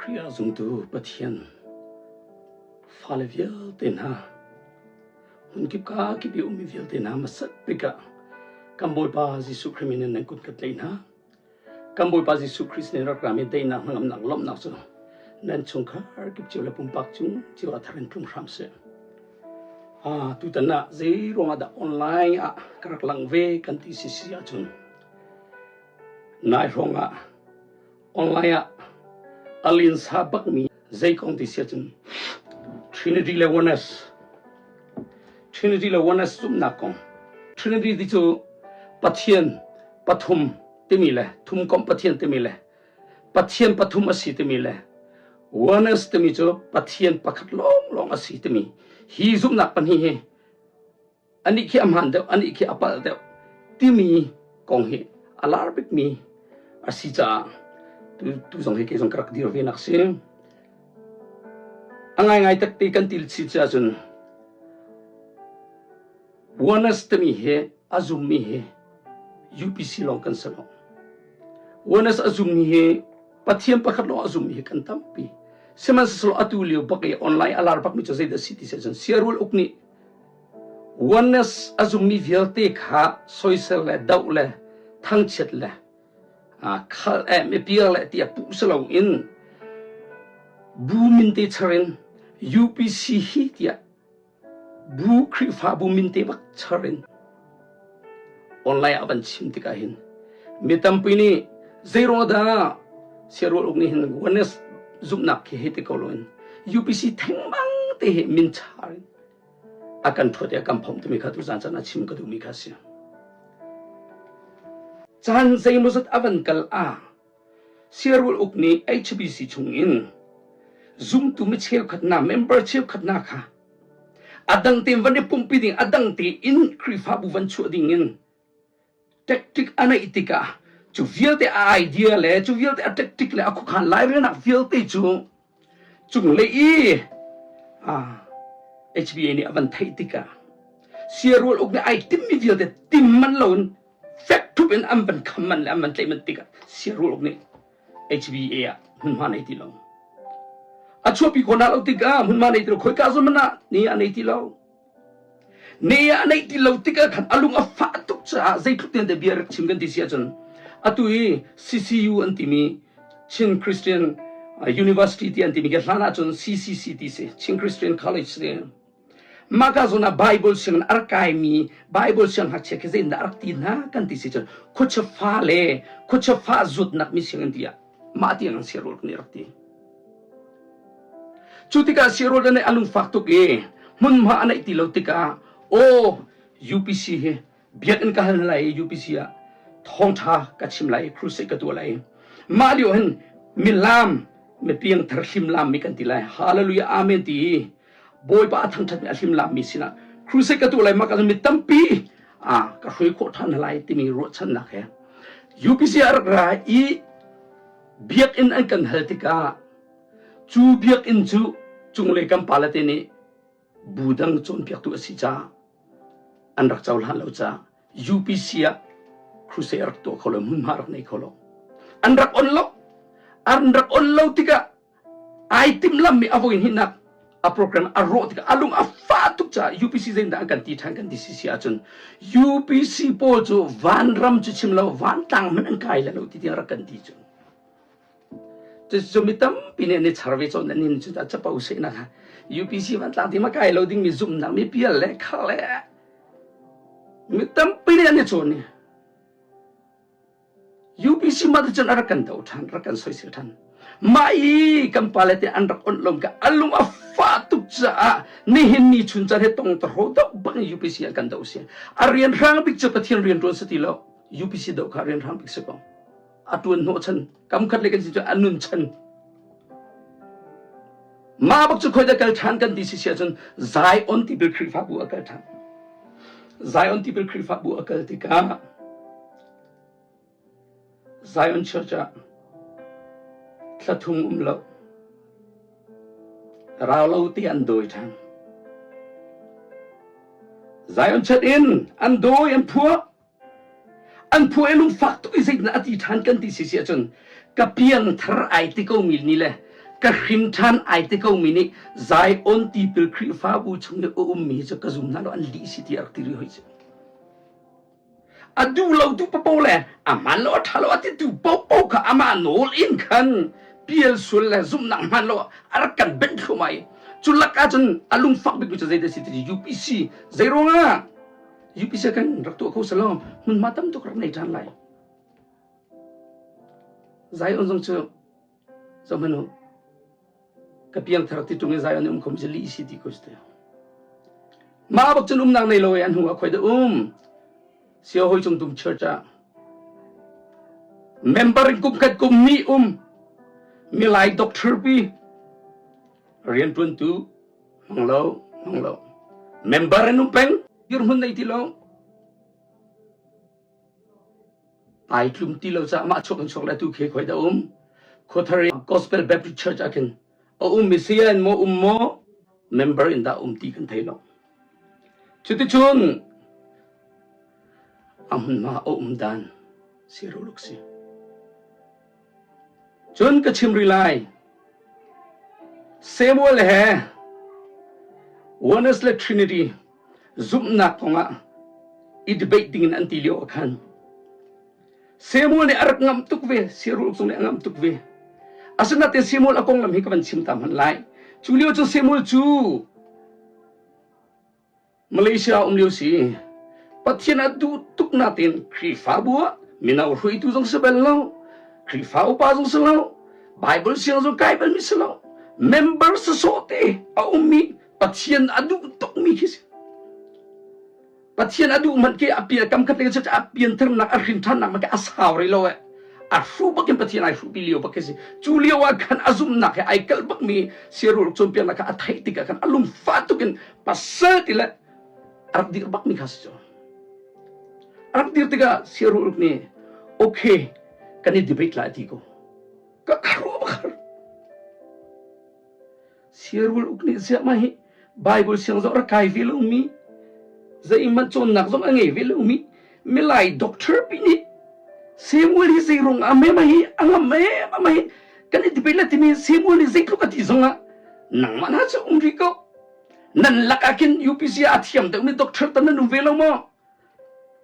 Khrih ah zumtu Pathian fale vialte hna hmunkip ka kip i ummi vialte hna hmasat bik ah kan Bawipa Jesuh Khrih min in nan kut ka tlaih hna. Kan Bawipa Jesuh Khrist nih rak rami daihnak hnangamnak lawmhnak cu nan chungkhar kip cio le pumpak cung cio ah thar in tlung hram seh. Ah, tutan ah zei ruangah dah online ah ka rak lang ve kan ti si si ahcun nai hrawng ah online ah a linsa bakmi zei kong ti si ahcun Trinity le Oneness Trinity le Oneness zumhnak kong Trinity ti cu Pathian pathum timi le thumkomh Pathian timi le Pathian pathum a si timi le oneness timi cu Pathian pakhat lawnglawng a si timi hi zumhnak pahnih hi anih khi a hmaan deuh anih khi a palh deuh timi kong hi a lar bikmi a si caah tu, tu zong hi kei zong ka rak dir ve nak si a ngaingai takte kan til chi ahcun Oneness timi hi a zummi hi UPC lawng kan si lo. Oneness a zummi hi Pathian pakhat lawng a zummi hi kan tampi. Sihmanhsehlaw atu lio bak i online a lar bakmi cu zeidah si ti si ahcun Siarul uk nih Oneness a zummi vialte kha soisel le doh le thangchiat le khal eh mipiar le tiah puh si loin bu min te char in UPC hi tiah Bu Khrihfabu min te bak char in online ah van chim tikah hin mi tampi nih zeiruang dah siarual uk nih hin oneness zumhnak khi hei ti ko loin UPC thengmang te hi min char in a kan thuat i a kan phomh timi kha tuzan caan ah chim ka duhmi kha a si. Caan zeimawzat a van kal ah Siarul uk nih HBC chungin zumtu mi cheukhat hna member cheukhat hna kha a dang tein van i pumhpi ding a dang tein Khrihfabu van chuah ding in tactic a neih tikah cu vialte a idea le cu vialte a tactic le a khuakhan lairelnak vialte cu cunglei i HBA nih a van theih tikah siarul uk nih ai timmi vialte tim manh loin fek thup in an van kham man le an van tlaih man tikah siarul uk nih HBA ah hmunhma nei ti lo. A chuahpi ko na lo tikah hmunhma nei ti lo khoika zawn man ah ni a nei ti lo. Ne a neih ti lo tikah khan a lung a fah tuk caah zeitluk tiang te bia rak chim kan ti si ahcun atu i CCU an timi Chin Christian University ti an timi khi hlan ahcun CCC ti si Chin Christian College si Mah zawn ah Bible sianginn a rak kaimi Bible siangngakchia khi zeitindah a rak ti hna kan ti si cun khuachia fa le khuachia fa zawtnak mi sianginn tiah mah tiang in siarul nih rak ti. Cu tikah siarul nih a lungfak tuk i hmunhma a neih ti lo tikah aw UPC hi biakinn ka hal hna lai i UPC ah thawngṭha ka chim lai i crusade ka tuah lai i mah lio hin milam mi piangthar hlimlam mi kan ti lai hallelujah amen ti i Bawipa a thangṭhatmi a hlimlammi sinah crusade ka tuah lai mah ka mi tampi a ka hruai khawh ṭhan lai timi ruahchannak he UPC a rak ra i biakinn an kan hal tikah cu biakinn cu cunglei kan pale te nih bu dang cawnpiaktu a si caah an rak cohlan lo caah UPC ah crusade a rak tuah kho lo hmunhma rak nei kho lo an rak on lo an rak on lo tikah ai timhlammi a voi hnihnak a program a rawh tikah a lung a fah tuk caah UPC zeitindah an kan ti ṭhan kan ti sisi ahcun UPC pawl cu vanram cu chim lo vantlang hmanh an kai le lo ti tiang rak kan ti cu cucu mi tampi nih an i char ve cawn an in cu capo sehnak ha UPC vantlang ti ma kai lo dingmi zumhnak mi pial le khar le mi tampi nih an i cawn i UPC mah cun a rak kan do ṭhan, rak kan soisel ṭhan. Mah i kan pale te an rak onh lo ka a lung a fah tuk caah nihin ni chun caan he tong tahro deuh bang UPC an kan do si. A rian hrang bik cu Pathian rian ṭuan si ti lo. UPC do kha rian hrang bik si ko. A ṭuan hnawh chan, kam khat le kan si cu a nun chan. Mah bak cu khoi dah kal ṭhan kan ti si si ahcun Zion tipil Khrihfabu a kal ṭhan. Zion tipil Khrihfabu a kal tikah Zion Church ah thla thum um lo rau lo te an dawi ṭhan. Zion Church in an dawi an phuah An phu i lungfak tuk i zeitindah a ti ṭhan kan ti si si ahcun ka piangthar ai ti ko mi ni le Ka hrin ṭhan ai ti ko mi nih Zion tipil Khrihfabu chung i a ummi cu ka zum hna lo an lih si ti a rak ti rih hoi cu. A duh lo tu papo le a hmaan lo a ṭha lo a ti tu popo kha amah nawl in khan pial sual le zumhnak hmaan lo a rak kan benh thluahmah i cu lak ah cun a lungfak bikmi cu zeidah si ti UPC zei ruangah UPC kan rak tuah kho selaw hmunhma tam tuk rak nei ṭhan lai. Zion zong cu zohhmanh u ka piangthar ti ṭung i Zion i um khom si lih si ti ko si te. Mah bak cun umnak nei lo i an hnu ah khoi dah um. Sio hoi cung tum church ah member in kum khat kum ni um milai doctor pi rianṭuantu hmang lo hmang lo member in um peng dirhmun nei ti lo ai tlum ti lo caah mah chuak in chuak le tu khi khoi dah um Khuathar Gospel Baptist Church ah khin a um mi saya in maw um maw member in dah um ti kan thei lo cuticun a hmunhma a um dan si ro luk si Cun ka chim rih lai. Samuel he Oneness le Trinity zumhnak kongah i debate dingin an ti lio ah khan Samuel nih a rak ngamh tuk ve, Siarul cung nih a ngamh tuk ve. Asinain Samuel a konglam hi ka van chim ta hmanh lai. Cu lio cu Samuel cu Malaysia um lio si. Pathian a duh tuk natin Khrihfabu ah mino hruaitu zong si bal lo, Khrihfa upa zong si lo, Bible siang zong kai balmi si lo, member sawsawh te a ummi Pathian a duh tukmi khi si. Pathian a duh hmanh khi a pian kam khat te a piantharnak a hrin ṭhannak hmanh khi a sau rih lo eh. A hruh bak in Pathian ai hruhpi lio bak khi si. Cu lio ah khan a zumhnak he ai kalh bakmi siarul cawnpiaknak kha a theih tikah khan a lungfah tuk in pasal ti le a rak dir bakmi kha si cu. A rak dir tikah siarul nih okay kan i debate lai ti ko. Ka kharuah bakar. Siarul uk nih ziah mah hi Bible siang zong rak kai ve lomi zeihmanh cawnnak zong a ngei ve lomi milai doctor pi nih Samuel hi zei rung ah mema hi a ngam em hi kan i debate le timi Samuel nih zeitluk a ti zongah nangmah hna cu um rih ko nan lak ah khin UPC ah a thiam deuhmi doctor tan nan um ve lo maw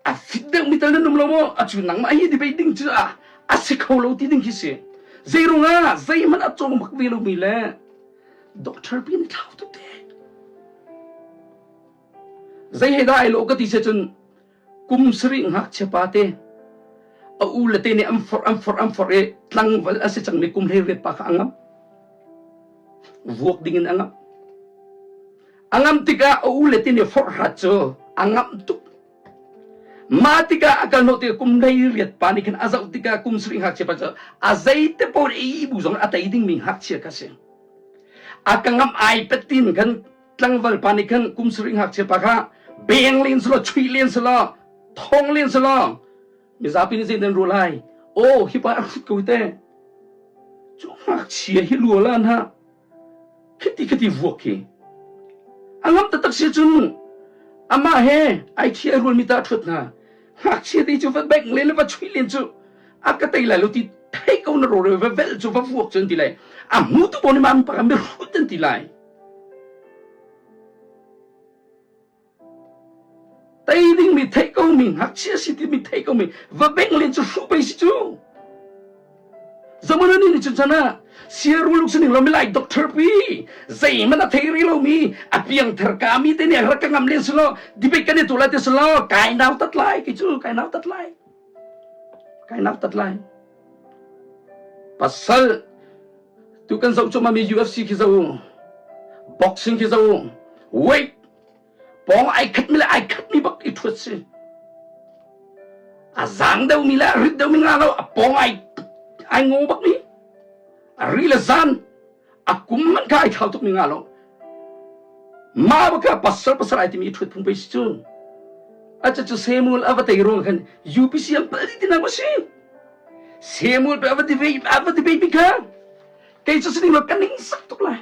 a fit deuhmi tal nan um lo maw a cu nangmah hi debate ding cu a a si kho lo ti ding khi si zei rungah zeihmanh a cawng bak ve lomi le doctor pi nih thlau tuk te zei he dah ai lo ka ti se cun kum sarih ngakchia pa te a u le te nih an forh an forh an forh i tlangval a si cangmi kum 18 pa kha a ngam vuak ding in a ngam a ngam tikah a u le te nih forh hrat cu a ngamh tuk mah tikah a kal hnawh tikah kum 18 pa nih khin a zoh tikah kum sarih ngakchia pa cu a zeite paoh ei bu zong a tei dingmi ngakchia kha si a ka ngamh ai petin khan tlangval pa nih khan kum sarih ngakchia pa kha beng len selaw chuih len selaw thong len selaw mizapi nih zei nan ruah lai aw hi pa a hrut ko te cu ngakchia hi lua lan ha khiti khiti vuak khi a ngam taktak si cun amah he ai thi ai rual mi ta thut hna ngakchia te cu va beng len le va chuih len cu a ka tei lai lo ti thei ko na ro va vel cu va vuak cu an ti lai a hmu tu bon ma pa mi hrut an ti lai Tei dingmi theih komi ngakchia si timi theih komi va beng len cu hruh pei si cu. Zamana ni nih cun chan ah siarul sining lo milai doctor pi zeihmanh a thei rih lomi a piangthar ka mi te nih rak ka ngam len silo debate kan i tu lai te silo kai nau tat lai kei cu kai nau tat lai kai nau tat lai pasal tu kan zoh cuahmah mi UFC khi zoh boxing khi zoh weight pawng ai khat mi le ai khat mi bak i ṭhuat si a zaang deuh mi le a rit deuh mi nga lo a pawng ai ai ngo bak mi a ri le zan a kum man kha ai thlau tuk mi nga lo ma baka pasal pasal ai timi i ṭhuat phung pei si cu a cu cu Samuel a va tei ruang khan UPC an pal dih ti na ma si Samuel pe a va debate a va debate mi kha kei cu sining lo ka ning sak tuk lai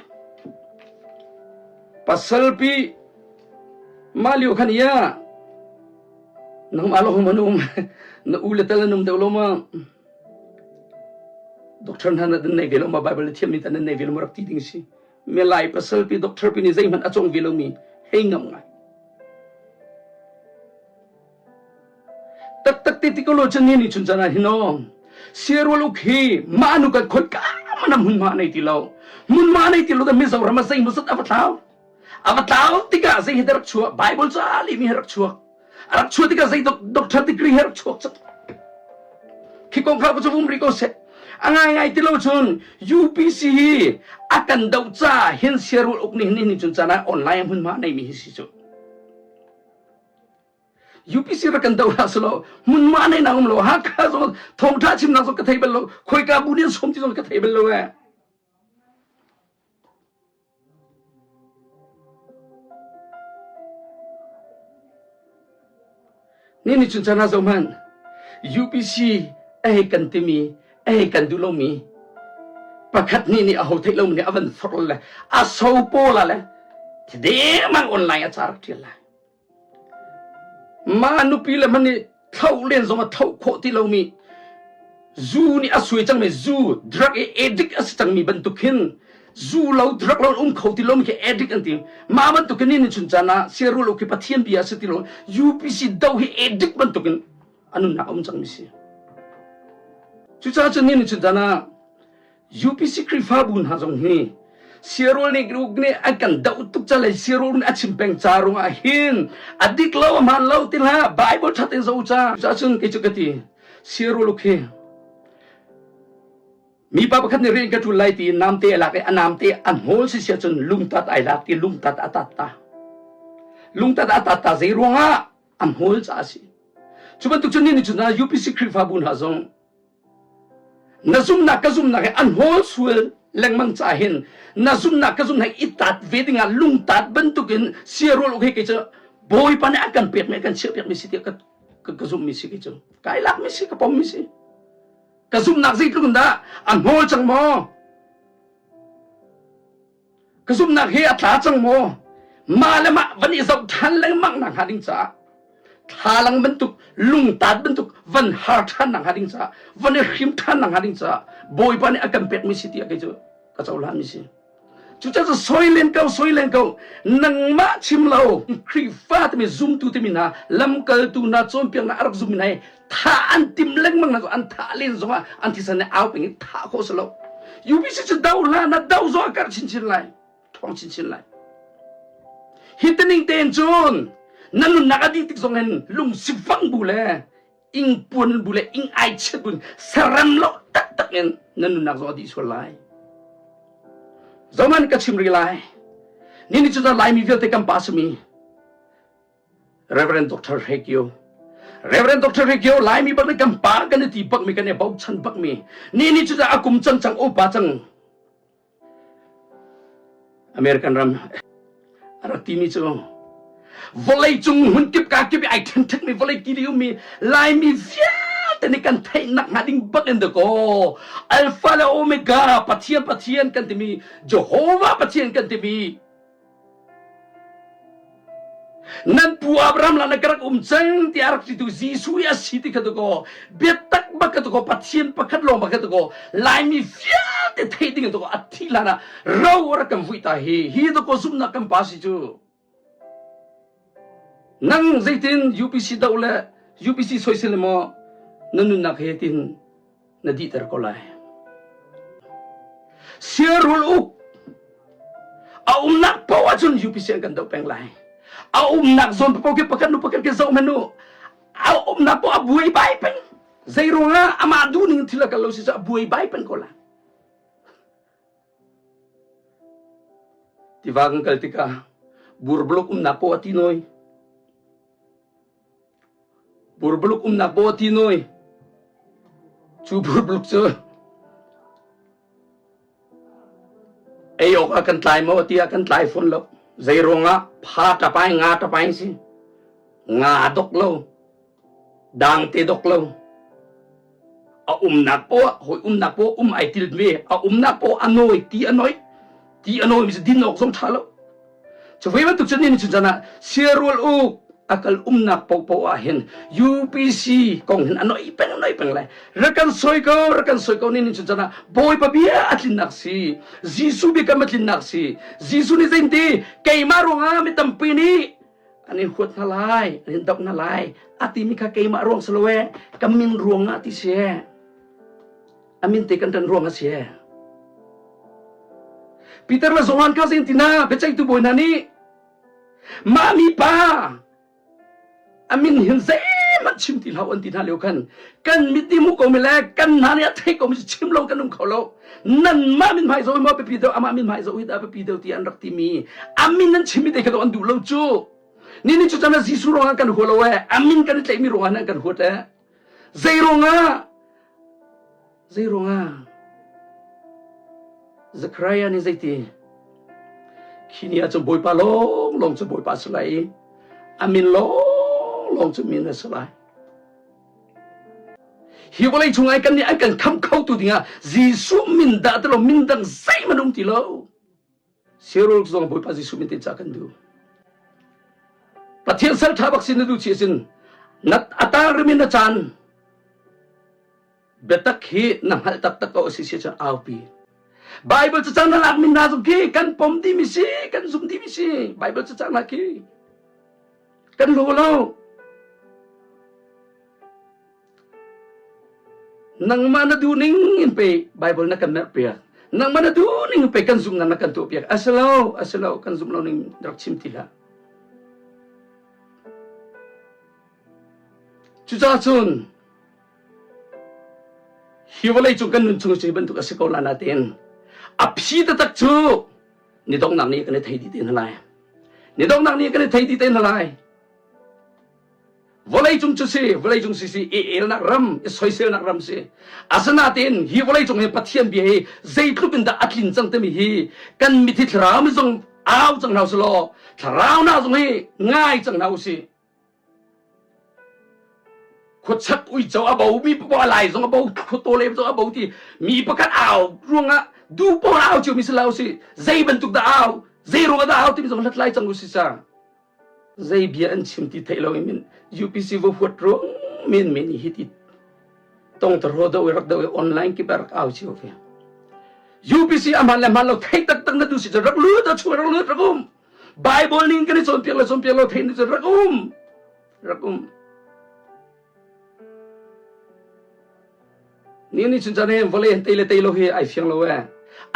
pasal pi mah lio khan ia nangmah lo manum na u le tal anum deuh lo ma. Doctor hna nan nei ve lo ma Bible na thiammi ta nan nei ve lo ma rak ti ding si. Milai pasal pi doctor pi nih zeihmanh a cong ve lomi hei ngam ngai. Taktak te ti ko lo cun ni nih chun caan ah hin aw siarual uk hi mah nu kan khoi ka mana hmunhma nei ti lo. Hmunhma nei ti lo da Mizoram ah zei maw zat a va tlau. A va tlau tikah zei hi rak chuah Bible ca limi hi rak chuak. A rak chuah tikah zei doctor degree hi rak chuak cang. Khi kong kha cu um rih ko seh. A ngaingai ti lo cun UPC hi a kan doh ca hin siarul uk nih hin cun caan ah online hmunhma neimi hi si cu. UPC rak kan doh hlah selaw hmunhma nei na um lo Hakha zong thawngtha chimnak zong ka thei bal lo khoika bu nih som ti zong ka thei bal lo eh. Ni ni chun chan ah zohhmanh UPC a hei kan timi a hei kan duh lomi pakhat nih nih a ho theih lomi nih a van forh le a so pawl ah le dengmang online a ca rak ṭial lai. Mah nupi le hmanh nih thloh len zong a thloh khawh ti lomi zu nih a suai cangmi zu drug i addict a si cangmi bantuk hin zu lo drug lo um kho ti lomi khi addict an ti. Mah bantuk in ni chun caan ah siarul khi Pathian bia a si ti lo UPC do hi addict bantuk in a nunnak a um cangmi si. Cucaah cun ni chun caan ah UPC Khrihfabu hna zong hi siarul nih uk nih an kan doh tuk ca le siarul nih a chim peng ca ruangah hin a dik lo a hmaan lo ti hlah Bible ṭhat in zoh ca cucun kei cu ka ti siarul uk hi mipa pakhat nih rian ka ṭul lai ti namte a lak i a namte a hnawl si sia cun lungtat ai lak ti lungtat a tat ta lungtat a tat ta zei ruangah a hnawl ca a si cu bantuk cun ni ni cun UPC Khrihfabu hna zong Na zumhnak ka zumhnak hi an hawl sual lengmang ca hin na zumhnak ka zumhnak i tat ve dingah lungtat bantukin siarual uk hi kei cu Bawipa nih a kan pekmi a kan chiahpiakmi si tiah ka, ka, ka zumhmi si kei cu kai lakmi si ka pommi si ka zumhnak zeitluk in dah a hnawl cang maw Ka zumhnak hi a tla cang maw? Mah le mah van i zoh ṭhan lengmang nak hnga ding caah thlalang bantuk lungtat bantuk van har ṭhan nak hnga ding caah van i hrim ṭhan nak hnga ding caah Bawipa nih a kan pekmi si tiah kei cu ka cohlanmi si. Cucaah soi len ko soi len ko nangmah chim lo Khrihfa timi zumtu timi hna lamkaltu hna cawnpiaknak a rak zummi hna hi thah an tim lengmang na an thah len zongah an thisen nih au peng in thah khawh si lo UBC cu do hlah na do zong a karh chinchin lai ṭhawng chinchin lai hi tining tein cun na nunnak a dih tik zong hin lung sifang bu le ing puan bu le ing ai chiat bu saram lo taktak in na nunnak zong a dih sual lai zoman ka chim rih lai ni ni cu laimi vialte kan pa simi Reverend Dr. Hre Kio Reverend Dr. Hre Kio Laimi bak nih kan pa kan i ti bak mi kan i bochan bak mi ni ni cu a kum cang cang upa cang American ram a rak timi cu vawlei cung hmun kip ka kip i ai ṭhenṭhek mi vawlei kili ummi Laimi vialte nih kan theihnak hnga ding bak in dakaw Alpha le Omega Pathian Pathian kan timi Jehovah Pathian kan timi Nan pu Abraham la na ka rak um cang tiah a rak titu Jesuh i a si ti kha tukaw biatak bak ka tukaw Pathian pakhat lawng bak ka tukaw Laimi vialte theih ding tukaw a thih hlan ah ro a rak kan vuih ta hi hi tukaw zumhnak kan pa si cu nang zeitin UPC doh le UPC soisel maw na nunnak he tin na dihter ko lai. Siarul uk a umnak paoh ahcun UPC an kan doh peng lai. A umnak zawn paoh khi pakhat nu pakhat khi zoh hmanh u. A umnak paoh a buai bai peng. Zei ruangah amah duh ning thil a kal lo si cu a buai bai peng ko lai. Tiva kan kal tikah burblok umnak paoh a ti nawi. Burbaluk umnak paoh a ti nawi. Cu burbaluk cu ei awk ah kan tlai maw tiah kan tlai fawn lo. Zei ruangah pha ṭapai nga ṭapai si. Nga dok lo. Dangte dok lo. A umnak poah hawi umnak poah um ai til ve. A umnak poah a nawi ti a noi. Ti a nawi mi cu din awk zong ṭha lo. Cu ve bantuk cun ni chun chan ah siarual uk. A kal umnak paohpaoh ah hin UPC kong hin a noi peng noi peng lai. Rak kan soi ko, rak kan soi ko ni ni chun chan ah Bawipa bia a tlinnak si. Jesuh biakam a tlinnak si. Jesuh nih zeinti keimah ruangah mi tampi nih an in huat hna lai, an in doh hna lai. A timi kha keimah ruang si lo ee, ka min ruangah ti si ee. A min te kan ṭan ruang a si ee. Peter le Johan kha zein tina biaceihtu bawi hna nih mah mi pa a min hin zeihmanh chim ti hlah an ti hna lio khan kan mit nih hmu ko mi le kan hna nih a thei ko mi chim lo kan um kho lo nanmah min hmai zoh maw biapi deuh amah min hmai zoh hi dah biapi deuh ti an rak ti mi a min nan chim mi te kha an duh lo cu ni ni cu chan Jesuh ruangah kan hua lo ee a min kan i tlaih mi ruangah kan huat ee zei ruangah Zei ruangah? Zechariah nih zeiti? Khi ni ah cun Bawipa lawnglawng cu Bawipa a si lai i a min lawnglawng cu min a si lai. Hi vawlei chungah kan nih an kan khamh khotu dingah Jesuh min dah ti lo min dang zeihmanh um ti lo. Sirul zong Bawipa Jesuh min te ca kan duh. Pathian sal ṭha bak sin na duh chi sin na atang rimin na caan Biatak hi na hngalh taktak ko a si si cun aupi. Bible cacang na lak min hna zong khi kan pom dimi si, kan zum dimi si. Bible cacang hna khi kan lo lo. Nangmah na duh ning in pe Bible na kan merh piak. Nangmah na duh ning in pe kan zumnak na kan tuah piak. Asilo, asilo, kan zum lo ning rak chim ti hlah. Cucaah cun hi vawlei cung kan nun chung cu hi bantuk a si ko lai nain a phi taktak cu ni donghnak ni kan i thei dih te hna lai. Ni donghnak ni kan i thei dih te hna lai. Vawlei cung cu si, vawlei cung si si i elnak ram, i soiselnak ram si. Asinain hi vawlei cung hi Pathian bia hi zeitluk in dah a tlin cang timi hi kan mithi thlarau mi zong au cang hna usih law thlarau na zong hi ngai cang hna usih. Khuachak uico a bo mi paoh a lai zong a bo khuataw le zong a bo ti mi pakhat au ruangah duh paoh au cio mi si lo si zei bantuk dah au zei ruangah dah au timi zong hlathlai cang u si cang zei bia an chim ti theih lo in UPC va huat ruang men men hi ti tong taro do rak do online ki rak au cio ve UPC aman le man lo thei tak tak na du si rak lut a chu rak lut rak um Bible ning kan i cawnpiak le cawnpiak lo theih ni cu rak um rak um ni ni chun chan he vawlei tei le tei lo hi ai fiang lo e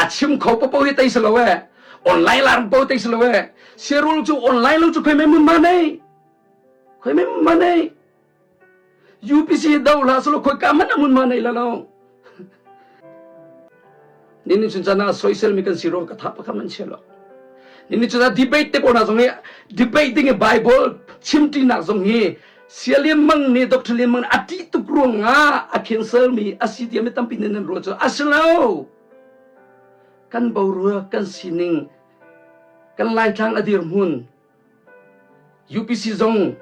a chim kho popo hi tei si lo e online lar po tei si lo e sirul cu online lo cu khoi mai mun ma nei khoi mai mun ma nei UPC do hlah selaw khoika hmanh a hmunhma nei la lo. Nini chun chan ah soisel mi kan si ro ka tha pakhat man chia lo. Nini chun ah debate te pawl hna zong hi debate ding i Bible chimti nak zong hi Sia Lian Mang nih Dr. Lian Mang a ṭih tuk ruangah a cancel mi a si tiah mi tampi nih nan ruah cu a si lo. Kan boruak kan sining kan Laitlang a dirhmun UPC zong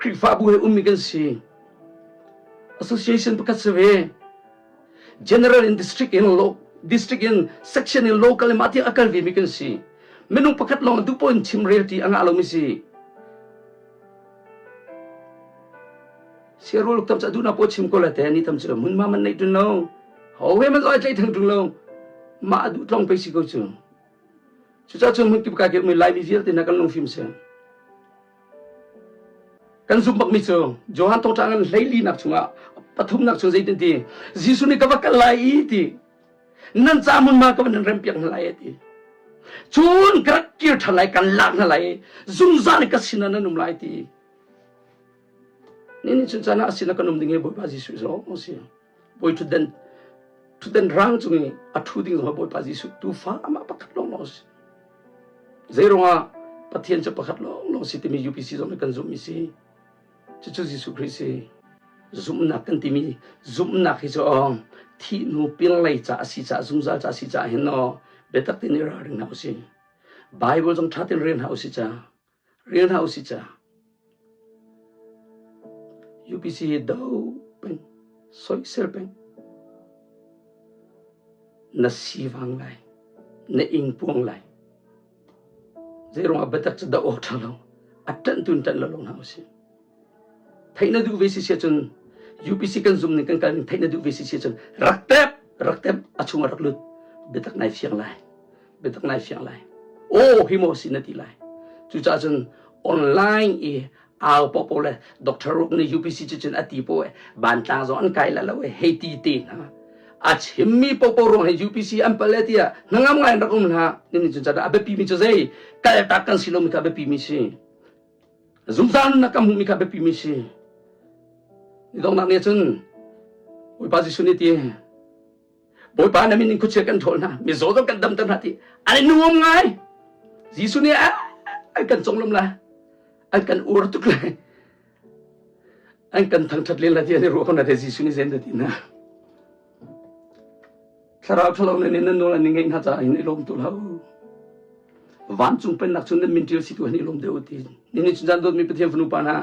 Khrihfabu he ummi kan si. Association pakhat si ve. General in district in lo, district in section in local in mah tiang a kal ve mi kan si. Minung pakhat lawng duh in chim rel ti a ngah lomi si. Siarul tam ca duhnak po chim ko la te ni tam cu mun ma man nei tun lo. Ho he man zoi tlai thang tung lo. Mah duh tlong pe si ko cu. Cucaah cun hmun kip kai mi Laimi vialte hna kan lungfim si. Kan zumh bakmi cu Johan thawngṭha ngan hleilinak chungah pathumnak chung zeitin ti Jesuh nih ka va kal lai i ti nan ca hmunhma ka van in rempiak hna lai ti cun ka rak kir ṭhan lai kan lak hna lai zungzal in ka sinah nan um lai ti ni ni chun caan ah a sinah kan um ding hi Bawipa Jesuh zong a si. Bawi ṭhutdan ṭhutdan rang cung i a ṭhu ding zong Bawipa Jesuh tuufa amah pakhat lawnglawng a si. Zei ruangah Pathian cu pakhat lawnglawng si timi UPC zong nih kan zumhmi si. Cucu Jesuh Khrih si. Zumhnak kan timi zumhnak hi cu aw thih hnu pinlei ca a si caah zungzal ca a si caah hin aw biatak tein i ralring hna usih. Bible zong ṭha tein rel hna usih ca. Rel hna usih ca. UPC hi do peng, soisel peng. Na sivang lai, na ingpuang lai. Zeiruangah biatak cu doh awk ṭha lo. A ṭanh tu in ṭanh lo lo hna usih. Theih na duh ve si sia cun UPC kan zum ning kan kal ning theih na duh ve si sia cun rak tep rak tep a chung ah rak lut biatak nai fiang lai biatak nai fiang lai aw hi maw si na ti lai cucaah cun online i au popo le Dr. Ruk nih UPC cu cun a ti po e bantlang zong an kai la lo e hei ti te hna a chimmi popo ruang hi UPC an pal e tiah hnangam ngai in rak um hna nini cun a biapi mi cu zei kaltak kan si lomi kha biapi mi si zungzal nunnak kan hmuhmi kha biapi mi si ni donghnak nih cun Bawipa Jesuh nih ti Bawipa na min in khuachia kan ṭhawl hna mizaw zong kan damter hna ti an i nuam ngai Jesuh nih an kan conglawmh lai an kan ur tuk lai an kan thangṭhat len lai ti an i ruah ko na te Jesuh nih zen ti hna thlarau ṭhalo nih nan nawl an i ngeih hna caah hin i lawm tu hlah u vancung pennak cu nan min ṭial si tu hin i lawm deuh u ti nini cun zan dawtmi Pathian fanu pa hna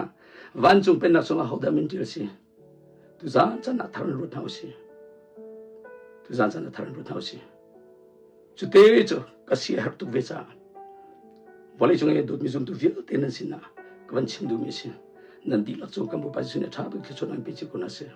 vancung pennak chungah hodah min ṭial si Tuzaan caan ah thar in ruat hna usih. Tuzaan caan ah thar in ruat hna usih. Cute cu ka si a herh tuk ve caah vawlei cung i dawtmi zumtu vialte nan sinah ka van chim duhmi a si. Nan dihlak cu kan Bawipa Jesuh nih a ṭha tuk thluachuah nan pe cio ko hna seh.